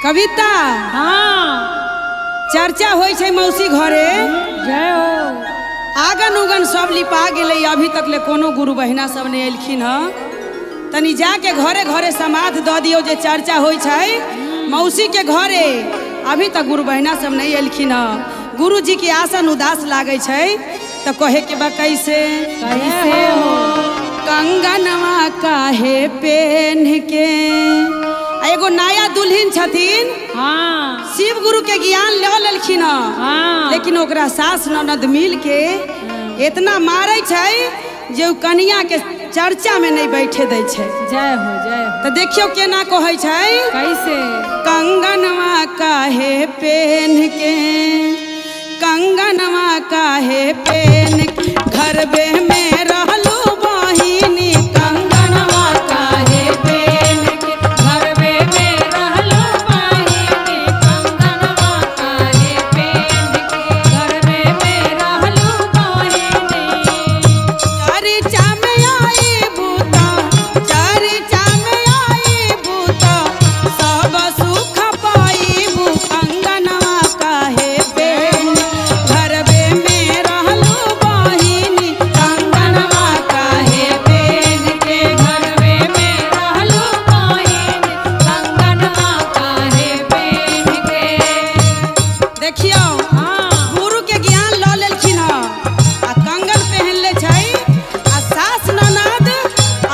कविता हाँ चर्चा होइ छै मौसी घरे। जय हो। आगन उगन सब लिपा गेलै, अभी तक ले कोनो गुरु बहिना सब नहीं एलखिन हँ। तनी जाके घरे घरे समाध दऽ दियौ जे चर्चा होइ छै मौसी के घरे। अभी तक गुरु बहिना सब नहीं एलखिन हँ। गुरुजी के आसन उदास लागै छै तऽ कहे के बा कैसे कैसे हो? कंगनवा काहे पेन्ह के। आ एगो नया दुल्हन छथिन, हाँ शिव गुरु के ज्ञान लऽ लेलखिन हँ, हाँ लेकिन ओकरा सास ननद मिल के इतना मारै छै जे उ कनिया के चर्चा में नहीं बैठे दै छै। जय हो जय हो। तऽ देखियौ केना कहै छै। कैसे? कंगनवा काहे पेन्ह के, कंगनवा काहे पेन्ह के, घरबे में रहलू बहिनी। कंगनवा काहे पेन के घरवे में रहलो बहिनी, कंगनवा काहे पेन के घरवे में रहलो बहिनी। चर्चा में आई भूता, चर्चा में आई भूता, सब सुख पाईबू। कंगनवा काहे पेन, घरबे में रहलू बहिनी। कंगनवा काहे पेन के घरवे में रहलो बहिनी, कंगनवा काहे पेन के। देखियौ, हाँ गुरु के ज्ञान लऽ लेलखिन हँ आ कंगन पहनले छै आ सास ननद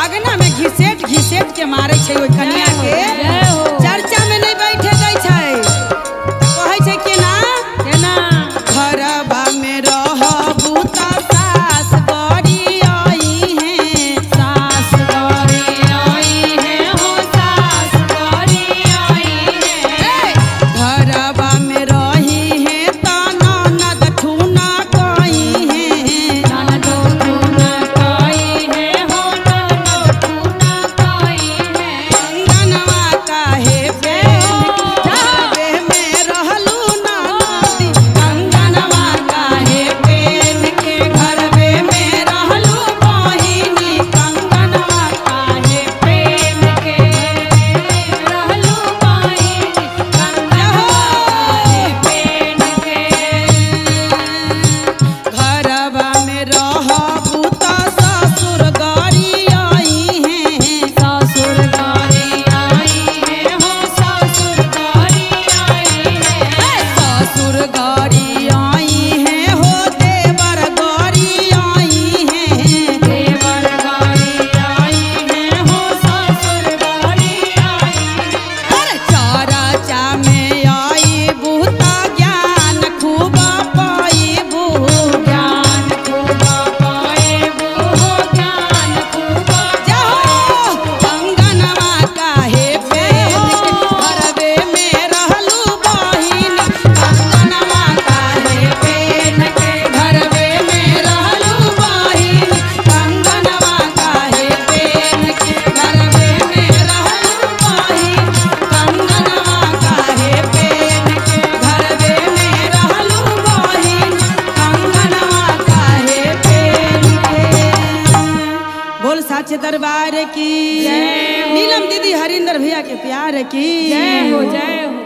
अगना में घिसेट घिसेट के मारै छै ओहि कनिया के। जय हो। चर्चा में नहीं बैठे दै छै। तऽ कहै छै केना? केना? घरबा में रहबू तऽ सास गरियाई है। सास गौरी आई है हो, सास गौरी आई है। घरबा में रही है तऽ ननद ठूना कही है। ननदो ठूना काई है हो, ननदो ठूना काई है। कंगनवा काहे पेन, घरबे में रहलू ननदी। कंगनवा काहे पेन के, घरबे में रहलू बहिनी। कंगनवा काहे पेन के रहलू बहिनी, कंगनवा काहे पेन के। घरबा में रहबू तऽ ससुर गरियाई है। ससुर गौरी आई है हो, ससुर गौरी आई है। ससुर गरियाई है हो, देवर गरियाई है। देवर गौरी आई है हो, ससुर गौरी आई है। अरे चर्चा में आई बूता ज्ञान खूब पाईबू। ज्ञान खूब पाएबू हो, ज्ञान खूब। जाहो कंगनवा काहे पेन के, घरबे में रहलू बहिन। कंगनवा काहे पेन के, घरबे में रहलू बहिन। कंगनवा काहे पेन के, घरबे में रहलू बहिन। कंगनवा काहे पेन के, घरबे में रहलू बहिन। कंगनवा काहे पेन के। बोल साचे दरबार की। नीलम दीदी हरिंदर भैया के प्यार की जय हो जय हो।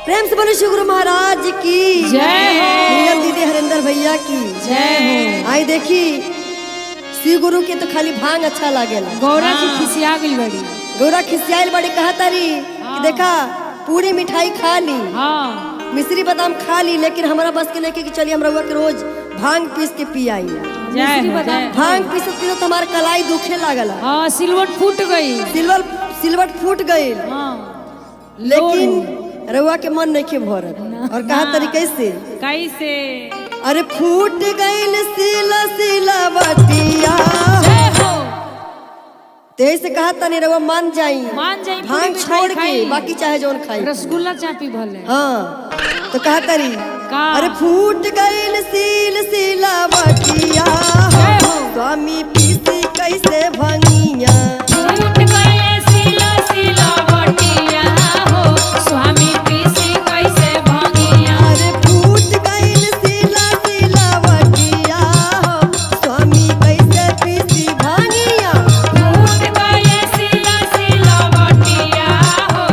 प्रेम से बोलो श्री गुरु महाराज की जय हो। नीलम दीदी हरिंदर भैया की जय हो। आई देखी श्री गुरु के तो खाली भांग अच्छा लागेला। गौरा जी खिसिया गई बड़ी। गौरा खिसियाइल बड़ी, कहा तारी कि देखा पूरी मिठाई खा ली, हाँ मिश्री बादाम खा ली, लेकिन हमारा बस के नहीं कि चलिए हम रउआ के रोज भांग पीस के पी आई। जय हो जय। भांग पीसत पीसत हमार कलाई दुखे लागल, हाँ सिलवट फूट गई। सिल्वर सिलवट फूट गई, हाँ लेकिन रउआ के मन नहीं के भरत। और कहा तरीके से? कैसे? अरे फूट गईल सिला सिला बटिया। जय हो। तेज से कहा तनी रउआ मान जाई, मान जाई, पूरी भांग मिठाई छोड़ के खाई। बाकी चाहे जौन खाई, रसगुल्ला चापी भले। हाँ तो कहा तरी का? अरे फूट गईल सील सिला बटिया, जय हो। स्वामी पीसी कैसे भंगिया। फूट गए सिला सिला बटिया हो, स्वामी पीसी कैसे भंगिया। अरे फूट गईल सिला सिला बटिया हो, स्वामी कैसे पीसी भंगिया। फूट गए सिला सिला बटिया हो,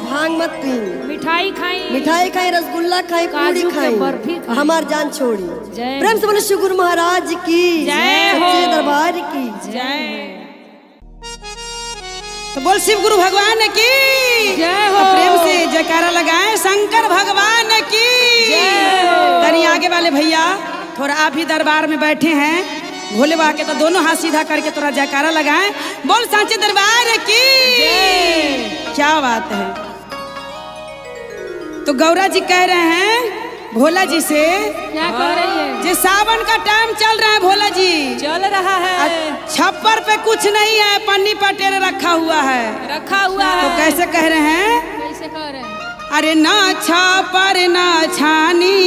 भांग मत पी, मिठाई खाई, मिठाई खाई, रसगुल्ला खाई, पूरी काजू के खाई, बर्फी खाई। हमार जान छोड़ी। जय। प्रेम से बोले श्री गुरु महाराज की जय हो। सच्चे दरबार की जय। तो बोल शिव गुरु भगवान की जय हो। तो प्रेम से जयकारा लगाए शंकर भगवान की जय हो। तनी आगे वाले भैया थोड़ा आप भी दरबार में बैठे हैं भोले बाबा के, तो दोनों हाथ सीधा करके थोड़ा जयकारा लगाएं, बोल सांचे दरबार की जय। क्या बात है। तो गौरा जी कह रहे हैं भोला जी से, क्या कह रही है? जे सावन का टाइम चल रहा है भोला जी, चल रहा है, छप्पर पे कुछ नहीं है, पन्नी पटेरे रखा हुआ है, रखा हुआ तो है। कैसे कह रहे हैं? कैसे कह रहे हैं? अरे ना छापर ना छानी,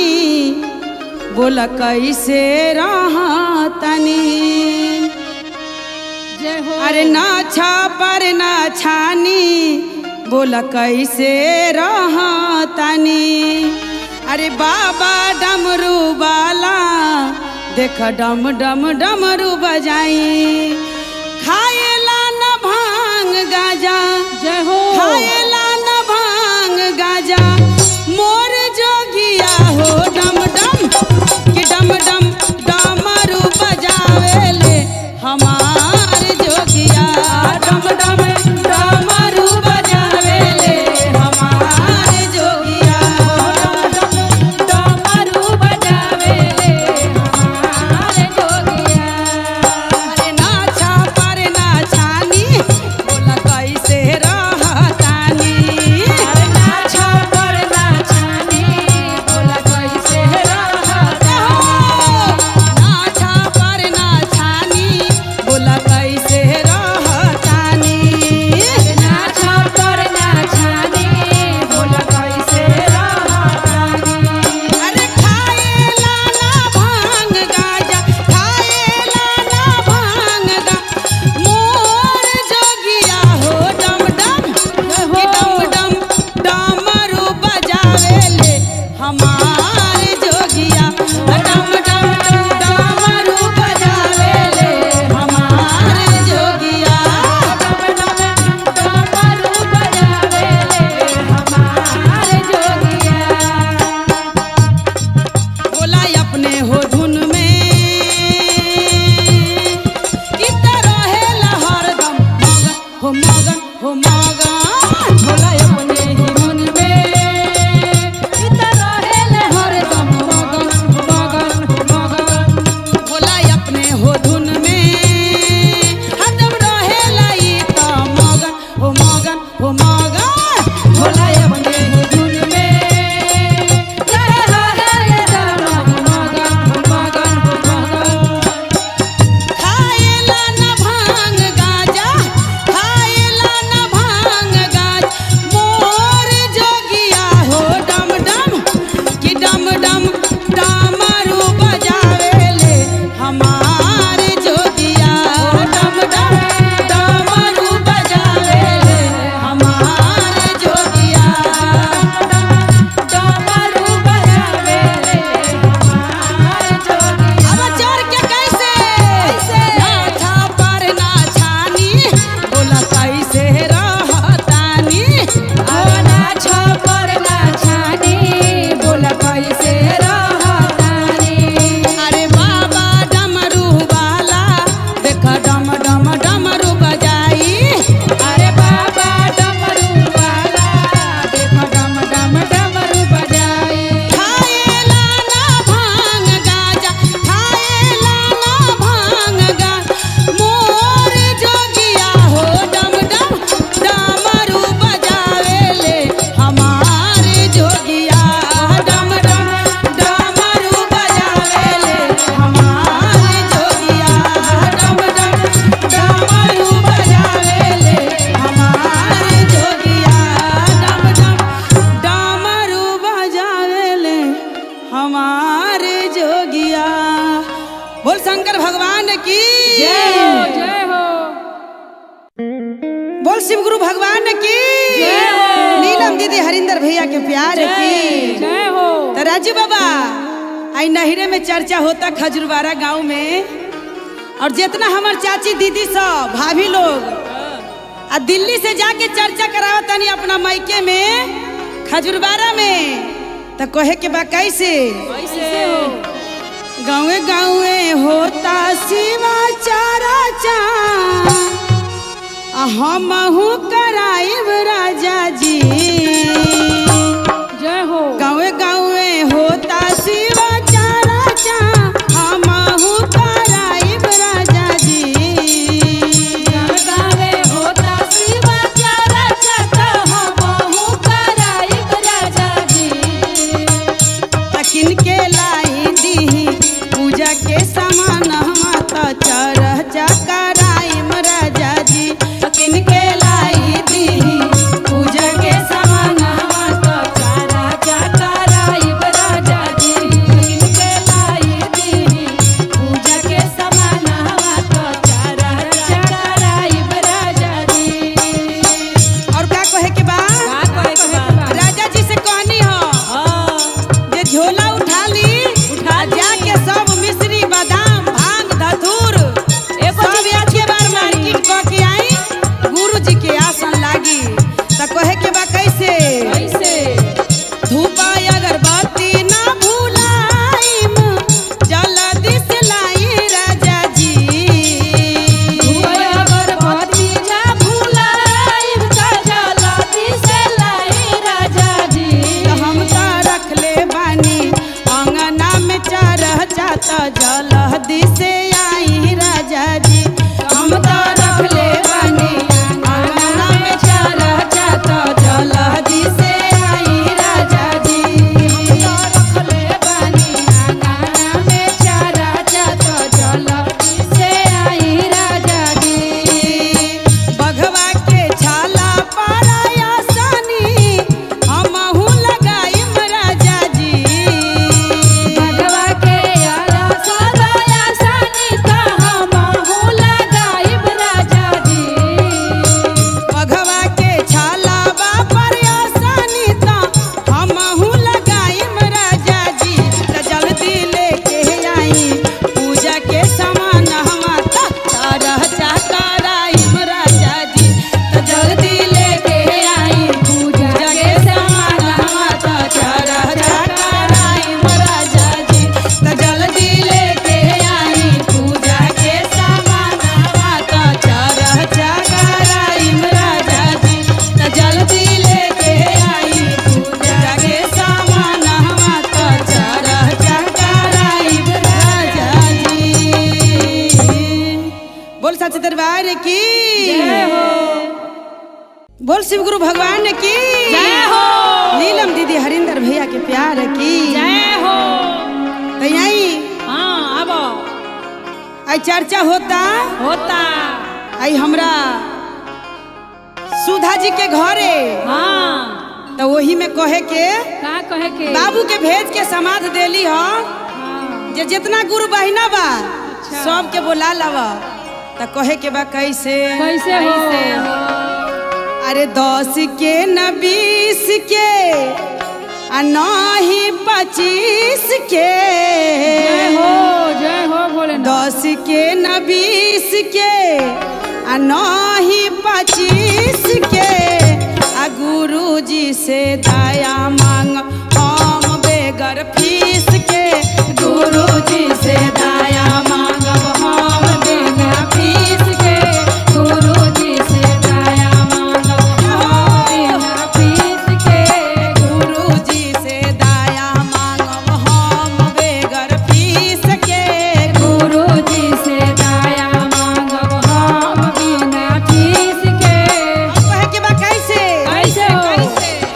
बोला कैसे रहा तनी। जय हो। अरे ना छापर ना छानी, बोला कैसे रहा तनी। अरे बाबा डमरू वाला देख डम डम डमरू बजाई, खाएला न भांग गाजा, जय हो। खाएला न भांग गाजा, मोर जोगिया हो डम डम कि डम डम डमरू बजावेले हमार जोगिया, डम डम डमरू बजावेले हमार जोगिया, डम डम डमरू बजावेले हमार जोगिया। अरे ना छापर ना छानी, बोला कैसे रहतानी। अरे ना छापर ना छानी, बोला कैसे रहतानी। ना छापर ना छानी, बोला कैसे रहतानी। ना छापर ना छानी, बोला कैसे रहतानी। अरे खाएला ना भांग गाजा, खाएला ना भांग गा, मोर जोगिया हो डम डम कि डम डम डमरू बजावेले हमार जोगिया, डम डम डमरू बजावेले हमार जोगिया। डम डम डमरू बजावेले हमार जोगिया। बोला अपने हो धुन में कितना रहेला हरदम मगन हो मगन हो मगन। भोला अपने ही धुन में इतना रहेले हरदम मगन मगन मगन। बोला अपने हो धुन में हरदम रहेला ई त मगन हो मगन हो मगन। भोला अपने ही धुन में रहे हरदम मगन मगन मगन। खाएला न भांग गाजा, खाएला न भांग गाज, मोर जोगिया हो डम डम कि डम डम डमरू बजावेले हमार जोगिया, डम डम डमरू बजावेले हमार जोगिया। डमरू बजावेले हमार जोगिया। अब चढ़ के कैसे ना छापर ना छानी, बोला कैसे रहतानी। ओ ना छापर ना छानी, बोला कैसे रहतानी। अरे बाबा डमरू वाला देख डम डम डमरू बजाई, अरे बाबा डमरू वाला देख डम डम डमरू बजाए। खाएला ना भांग गाजा, खाएला ना भांग गा, मोर जोगिया हो डम डम डमरू बजावेले हमार जोगिया, डम डम डमरू बजावेले हमार जोगिया, डम डम डमरू बजावेले हमार जोगिया, डम डम डमरू बजावेले हमार जोगिया। बोल शंकर भगवान की जय हो, जय हो। बोल शिव गुरु भगवान की जय हो। नीलम दीदी हरिंदर भैया के प्यार की जय हो। तो राजू बाबा आई नहरे में चर्चा होता खजूरबाड़ा गांव में, और जितना हमार चाची दीदी सब भाभी लोग आ दिल्ली से जाके चर्चा करावत तनी अपना मायके में खजुरबारा में, त कहे के बा कैसे? कैसे हो? गाँवे गाँवे होता शिवा चारा चा, हमहू कराइब राजा जी। जय हो। गाँवे गाँवे होता शिवा चारा चा, हमहू कराइब राजा जी। गावे होता शिवा चारा चाता हमहू कराइब राजा जी। तकिन के लाई दीही पूजा के सामान, हम त चरचा कराइम राजा जी। तकिन के लाई दीही पूजा के सामान, हम त चारा कराइब राजा जी। इनके लाई दीही पूजा के सामान हवा तो चारा कराइब राजा जी। और का कहे के बा? का कहे के बा? राजा जी से कहनी हो हाँ, जे झोला उठा ली, उठा ली। जाके सब मिश्री बादाम भांग धतूर एगो सब चीज एक बार मार्केट क के आई, गुरु जी के आसन लागी। त कहे के बा कैसे? कैसे? धूप अगरबत्ती ना भुलाइम, जल्दी से लाई राजा जी। अगरबत्ती ना भुलाइब त जल्दी से लाई राजा जी। त हम त रखले बानी अंगना में चरह जाता, जल्दी से आई राजा जी। हम त रखले बानी अंगना में चरह जाता, जल्दी से आई राजा जी। हम तो रखले बानी अंगना में चारा जात जल्दी से आई राजा जी। बघवा के छाला पाराया सानी, हमहू लगाइम राजा जी। भगवा के आरा सदाया सानी त हमहू लगाइब राजा जी। बघवा के छाला बापर आसानी त हमहू लगाइम राजा जी। त जल्दी लेके आई पूजा के सामान, हम त तरह कराइम राजा जी। त जल्दी लेके आई पूजा पूजा के सामान, हम त तरह कराइम राजा जी। त जल्दी लेके आई पूजा के सामान, हम त तरह कराइम राजा जी। त जल्दी लेके आई पूजा के सामान, हम त तरह कराइम राजा जी। बोल सच दरबार की जय हो। बोल शिव गुरु भगवान की जय हो। नीलम दीदी हरिंदर भैया के प्यार की जय हो। तो यही हाँ अब आई चर्चा होता होता। आई हमरा सुधा जी के घरे, हाँ तो वही में कहे के का कहे के? बाबू के भेज के समाध देली ह हाँ, जे जितना गुरु बहिना बा सबके बोला लावा। त कहे के बा कैसे? कैसे हो? अरे 10 के न 20 के आ नहीं 25 के, जय हो, जय हो भोलेनाथ। 10 के न 20 के आ नहीं 25 के, आ गुरु जी से दया मांग हम बेगर फीस के। गुरु जी से दया मांगब हम बिना फीस के, गुरु जी से दया मांगब हम बिना फीस के। गुरु जी से दया मांगब हम बेगर फीस के। गुरु जी से दया मांगब हम बिना फीस के। कहे के बा कैसे? कैसे हो?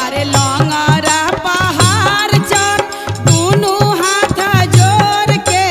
अरे लंगरा पहाड़ चढ़ दुनू हाथ जोड़ के,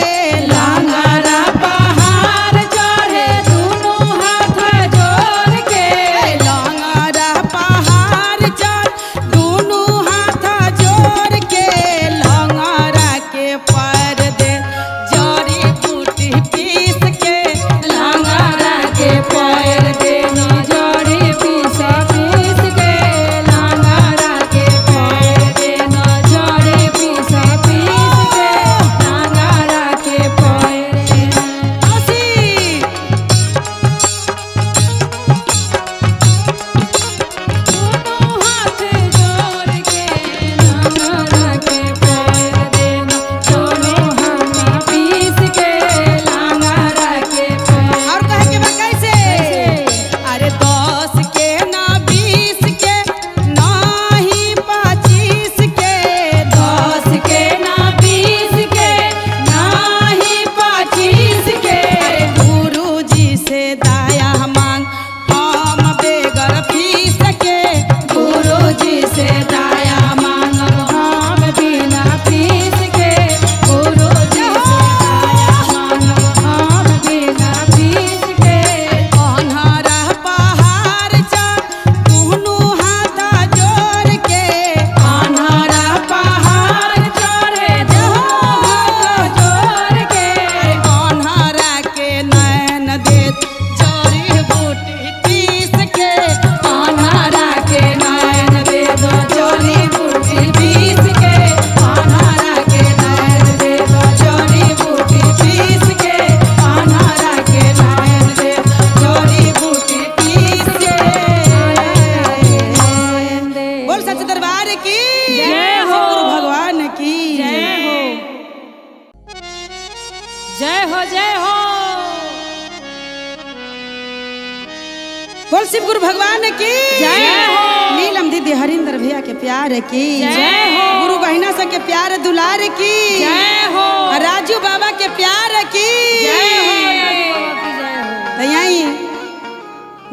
शिव गुरु भगवान की जय हो। नीलम दीदी हरिंदर भैया के प्यार की जय हो। गुरु बहिना सब के प्यार दुलार की जय हो। और राजू बाबा के प्यार की जय हो, राजू बाबा की जय हो। तो यहीं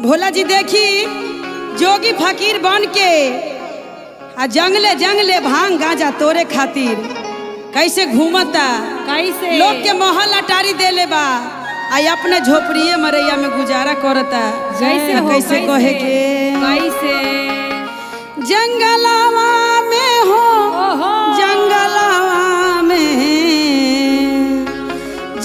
भोला जी देखी जोगी फकीर बन के आ जंगले जंगले भांग गांजा तोरे खातिर कैसे घूमता, कैसे लोग के महल अटारी देले बा, आई अपने झोपड़िए मरैया में गुजारा करता। कैसे हो, कैसे कहे के कैसे जंगलवा में हो, ओहो। जंगलवा में,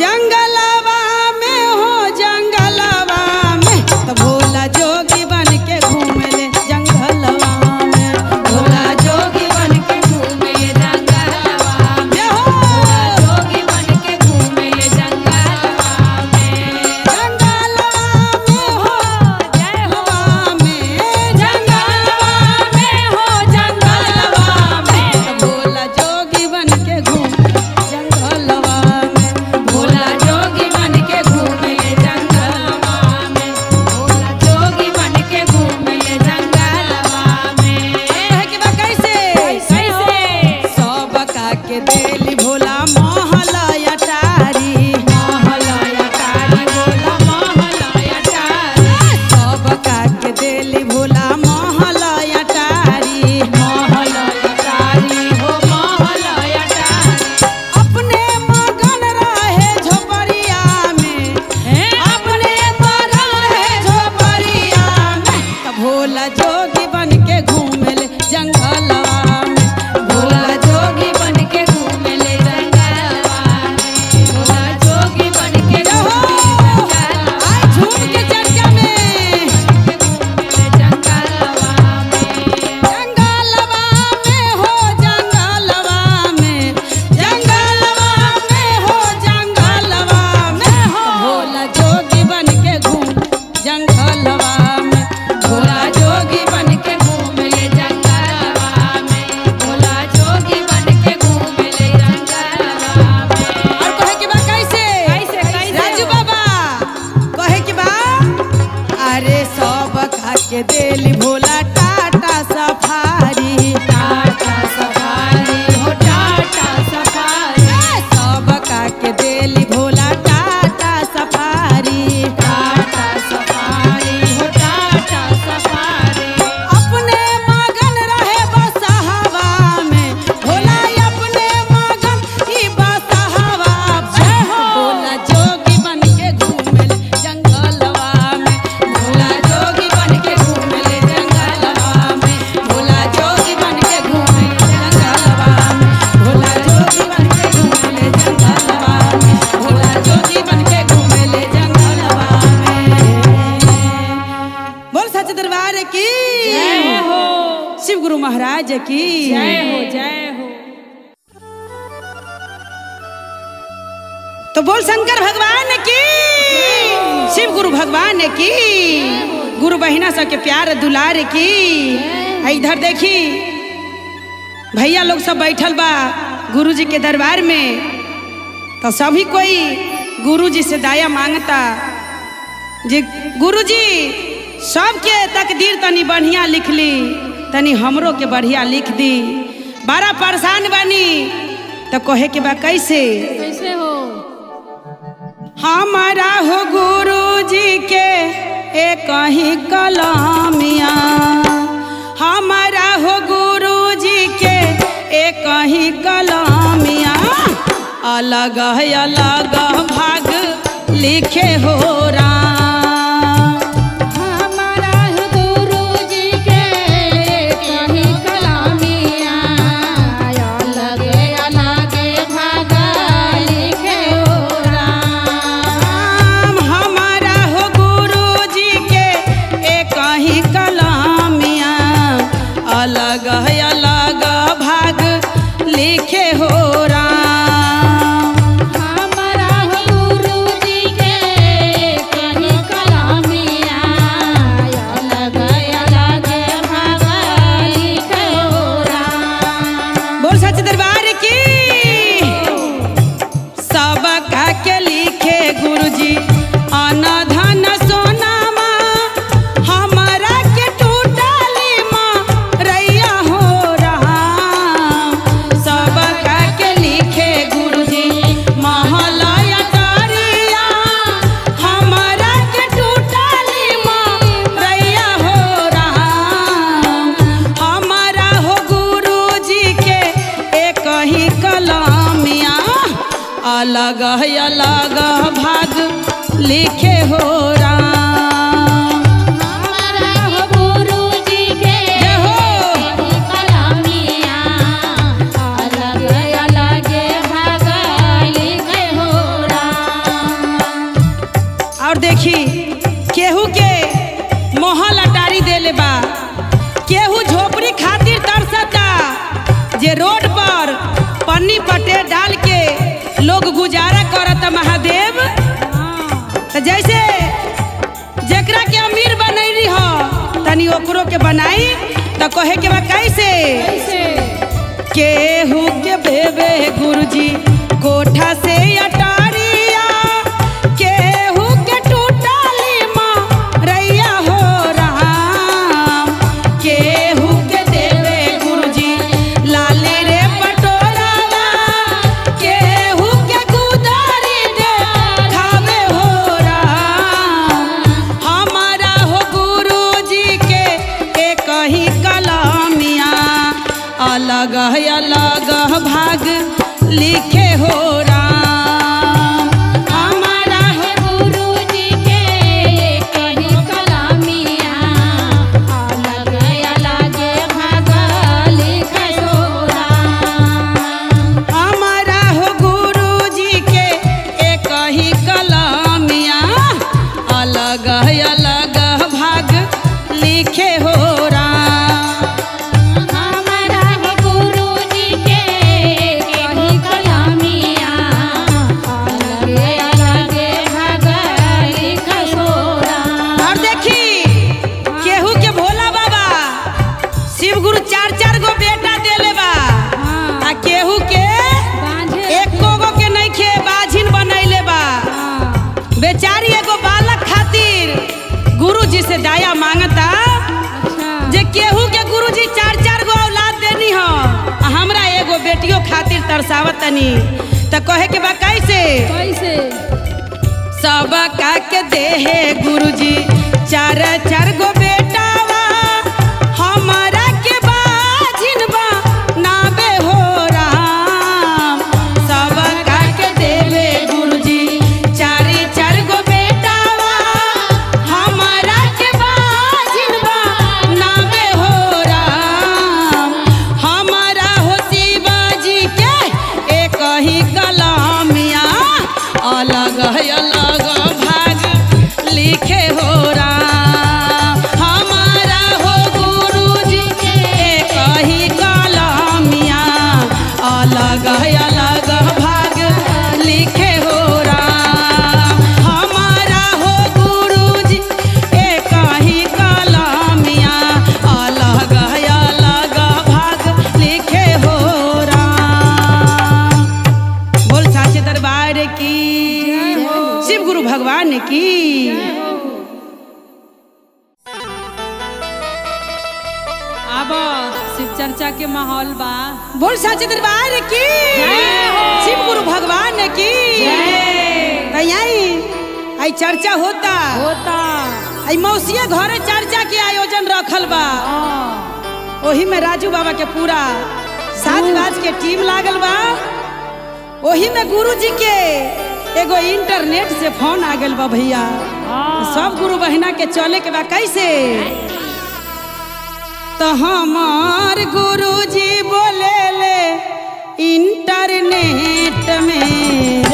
जंगलवा में हो, जंगलवा में तो भोला जोगी बन के घूमले जंगलवा में, भोला जोगी बन के घूमे जंगलवा में, जय हो। भोला जोगी बन के घूमे जंगलवा में, जंगलवा में हो, जय हो। में, जंगलवा में हो, जंगलवा में भोला जोगी बन के घूम जंगलवा में, भोला जोगी बन के घूमे जंगलवा में, भोला जोगी बन के घूमे जंगलवा में। कहे के बा कैसे कैसे सब का के देली भोला महल अटारी, महल अटारी भोला महल अटारी, सब का के देली भोला महल अटारी, महल अटारी हो महल अटारी, अपने मगन रहे झोपड़िया में, हे अपने मगन रहे झोपड़िया में, त भोला जोगी बन के घूमेले जंगलवा में, भोला जोगी बन के घूमेले जंगलवा में, भोला जोगी बन के जय हो। घूमेले जंगलवा आए झूम के चर्चा में, घूमेले जंगलवा में, जंगलवा में हो, जंगलवा में, जंगलवा में हो, जंगलवा में हो, भोला जोगी बन के घूम जंगलवा में, भोला जोगी बन के घूमेले जंगलवा में, भोला जोगी बन के घूमेले जंगलवा में। और कहे के बा कैसे कैसे, कैसे? राजू बाबा कहे के बा, अरे सब खा के देली भोला टाटा सफारी, टाटा सफारी हो टाटा सफारी, सब खा के देली भोला टाटा सफारी, टाटा सफारी हो टाटा सफारी, अपने मगन रहे बसहवा में, भोला अपने मगन ई बसहवा, जय हो। भोला जोगी बन के घूमेले जंगलवा में, भोला जोगी बन के घूमेले जंगलवा में, भोला जोगी बन के घूमेले जंगलवा में, भोला जोगी बन के घूमेले जंगलवा में, भोला जोगी बन के घूमेले जंगलवा में। बोल सच दरबार की जय हो, शिव गुरु महाराज की जय हो, जय हो। तो बोल शंकर भगवान की, शिव गुरु भगवान की, गुरु बहिना सबके प्यार दुलार की। आ इधर देखी भैया लोग सब बैठल बा गुरु जी के दरबार में, तो सभी कोई गुरु जी से दया मांगता जे गुरु जी सबके तकदीर तनी बढ़िया लिख ली, तनी हमरो के बढ़िया लिख दी, बड़ा परेशान बानी। तो कहे के बा कैसे कैसे हो हमारा हो गुरु जी के एक ही कलामिया, हमारा हो गुरु जी के एक ही कलामिया, अलग है अलग भाग लिखे हो राम। हमारा गुरु जी के कहीं कलामिया, अलग अलग भाग लिखे हो राम। हमारा हो गुरु जी के एक ही कलामिया, अलग है अलग भाग लिखे हो राम। हमारा गुरु जी के कहीं कलामिया, अलग अलग भाग लिखे हो राम। बोल सच दरबार की। सबका के लिखे गुरुजी अनधन सोनामा, हमारा अलग अलग भाग लिखे हो राम। हमारा हो गुरु जी के जय हो। कलामिया अलग अलग भाग लिखे हो राम। और देखी केहू के मोहल अटारी देले बा, केहू झोपड़ी खातिर तरसता, जे रोड पर पन्नी पटे डाल के लोग गुजारा करता महादेव। तो जैसे जेकरा के अमीर बनैली हो तनी ओकरो के बनाई, तो कहे के बा कैसे? केहू के बेबे गुरुजी कोठा से अटारिया, केहू के टूटली माँ रैया हो राम। केहू के देवे गुरुजी लाली रे पटोरावा, केहू के गुदारी दे खावे हो राम। हमारा हो गुरुजी के एक ही कलामिया, अलग अलग भाग लिखे हो राम। हमारा हो गुरु जी के कही कलामिया अलग अलग भाग लिखे हो राम। हमारा हो गुरुजी के एक ही कलामिया, अलग अलग भाग लिखे हो राम। हमारा हो गुरु जी के कही कलामिया अलग अलग भाग लिखे हो राम। और देखी केहू के भोला बाबा शिव गुरु चार चार गो बेटा देले बा, आ केहू के एको गो के नइखे बाझिन बनैले बा। बेचारी एगो बालक खातिर गुरु जी से दया मांगता जे केहू के गुरुजी चार चार गो औलाद देनी हो, आ हमरा एगो बेटियों खातिर तरसावत तनी। त कहे के बा कैसे? कैसे? सब का के देहे गुरुजी चार चार गो बेटावा, हमारा के बाझिन बा नाबे हो राम। सब का के देवे गुरुजी चार चार गो बेटावा, हमारा के बाझिन बा नाबे हो राम। हमारा हो शिवाजी के एक ही कलामिया, अलग अलग भाग लिखे हो राम। हमारा हो गुरुजी के एक ही कलामिया, अलग अलग भाग लिखे हो राम। हमारा हो गुरुजी एक ही कलामिया, अलग अलग भाग लिखे हो राम। बोल साचे दरबार की, शिव गुरु भगवान की। अब शिव चर्चा के माहौल बा। बोल साचे दरबार की, शिव गुरु भगवान की। आई आई चर्चा होता होता आई मौसिया घरे चर्चा के आयोजन रखल बा। ओही में राजू बाबा के पूरा साज बाज के टीम लागल बा। ओही में गुरुजी के एगो इंटरनेट से फोन आ गइल बा भैया, सब गुरु बहिना के चले के बा कैसे? तो हमार गुरुजी बोले ले इंटरनेट में।